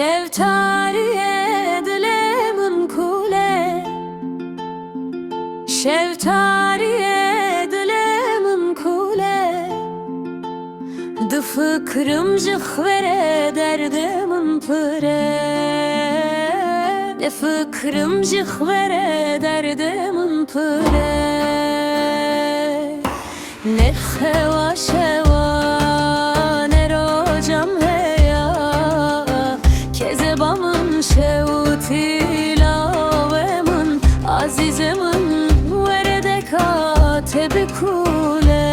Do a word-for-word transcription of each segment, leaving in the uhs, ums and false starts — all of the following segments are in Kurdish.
Şev tarî ye dilê min kûl e. Şev tarî ye dilê min kûl e. Difikrim ji xwe re derdê min pir e. Difikrim ji xwe re derdê min pir e. Ne xewa şewa, ne rocam heya, kezeba min şewitî lawê min, azîzê min, weredeka te bikûle.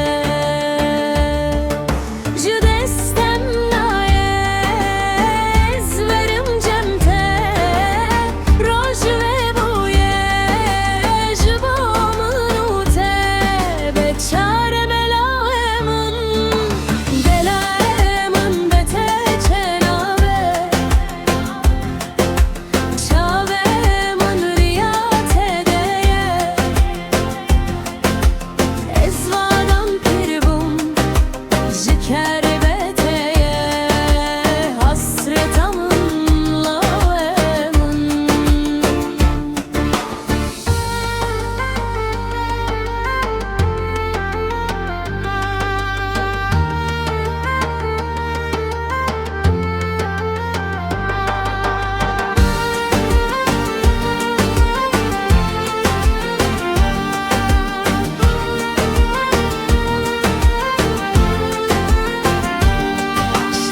Ji destem nayê ez werim cem te, roj vebûye ji bo min û te. Be çare belayê min, belayê min be te çênabe. Çavê min riya te de ye. Ez vadan pir bûm, ji kerbetê ye hasreta min, lawê min.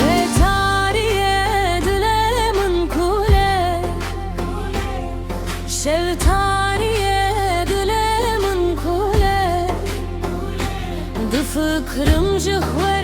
Şev tarî ye dilê min kûl e. Şev tarî ye dilê min kûl e. Difikrim ji xwe